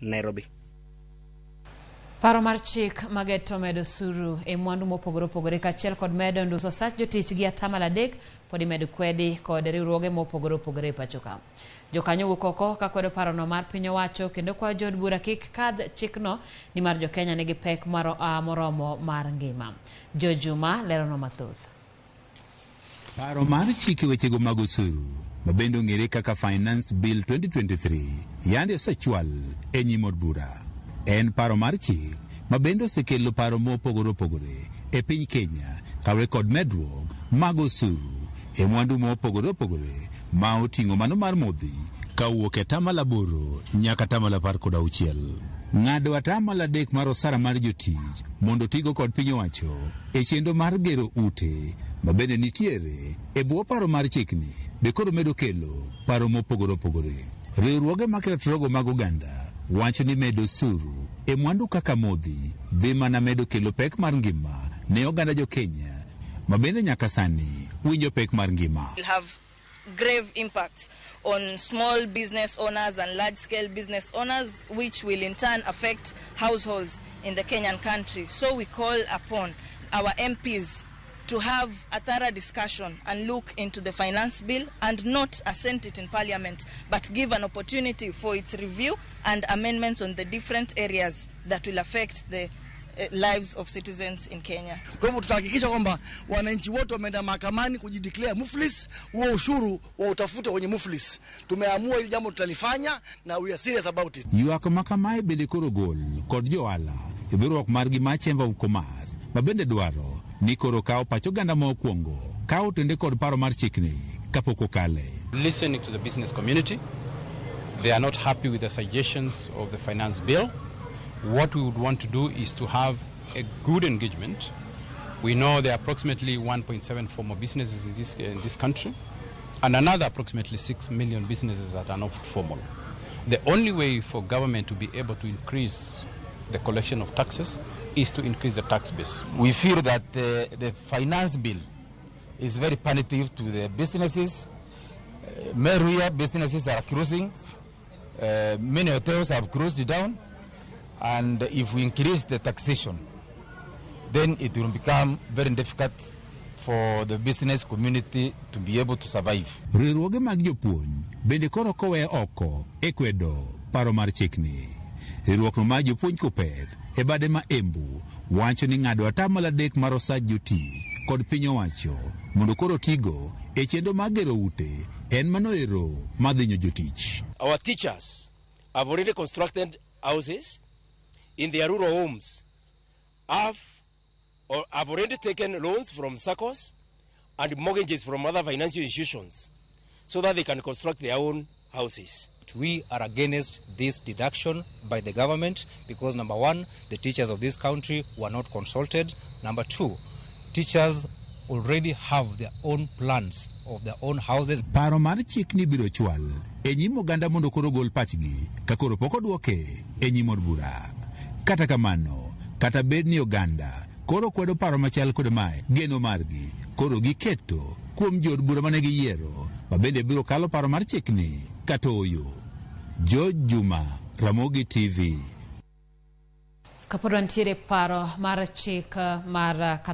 Nairobi. Paro mar chik mageto medo osuru e mwandu mopogore opogore kaachiel kod medo nduso osach jotich gi 3% pod imedo kwedi kod riwruoge mopogore opogore e pacho ka. Jokanyo wuok oko ka kwedo parono mar piny owacho kendo kwayo jood bura kik kadh chikno nimar jokenya nigi pek moromo mar ngima. George Juma leronwa mathoth. Paro mar chike wechego mag osuru ma bende ong'ere kaka Finance Bill 2023 yande osechwal e nyim od bura. En paro mar chik ma bende osekelo paro mopogore opogore e piny Kenya kaluwore kod medruok mag osuru e mwandu mopogore opogore ma oting'o mano mar modhi kawuok e 8% nyaka 16%. Ng'ado 3% mar osara mar jotich mondo otigo kod piny owacho e chenro mar gero ute ma bende nitiere e bwo paro mar chikni be koro medo kelo paro mopogore opogore. Riwruoge maketo mag oganda wacho ni medo osuru e mwandu kaka modhi dhi mana medo kelo pek mar ngima ne oganda jo Kenya ma bende nyaka sani winjo pek mar ngima. Will have grave impacts on small business owners and large scale business owners, which will in turn affect households in the Kenyan country. So we call upon our MPs to have a thorough discussion and look into the finance bill and not assent it in parliament, but give an opportunity for its review and amendments on the different areas that will affect the lives of citizens in Kenya. Kwa hivyo tutahakikisha kwamba wananchi wote wameenda mahakamani kujideclare muflis, huo ushuru wa utafute kwenye muflis. Tumeamua hili jambo tutalifanya na we are serious about it. Ywak ma kamae bende koro gol kod johala e riwruok margi mar Chamber of Commerce ma bende dwaro ni koro kawo pach oganda ma okwongo ka otende kod paro mar chikni kapok okale. Listening to the business community, they are not happy with the suggestions of the finance bill. What we would want to do is to have a good engagement. We know there are approximately 1.7 formal businesses in this country and another approximately 6 million businesses that are not formal. The only way for government to be able to increase the collection of taxes is to increase the tax base. We feel that the finance bill is very punitive to the businesses. Meru businesses are closing. Many hotels have closed down. And if we increase the taxation, then it will become very difficult for the business community to be able to survive. Riwruoge mag jopuonj bende koro kowe oko e kwedo paro mar chikni. Riwruokno mar jopuonj KUPPET e bade ma Embu wacho ni ng'ado 3% mar osach jotich kod piny owacho mondo koro tigo e chenro mar gero ute en mano ero madhinyo jotich. Our teachers have already constructed houses in their rural homes, have already taken loans from SACCOs and mortgages from other financial institutions so that they can construct their own houses. We are against this deduction by the government because, number one, the teachers of this country were not consulted. Number two, teachers already have their own plans of their own houses. Paro mar chikni biro chwal e nyim oganda mondo koro gol pachgi ka koro pok odwoke e nyim od bura. Kata kamano, kata bed ni oganda koro kwedo paro machal kod mae, geno margi koro giketo kuom jood bura mane giyiero ma bende biro kalo paro mar chikni kata ooyo. George Juma, Ramogi TV. Kapod wantiere paro mar chik mar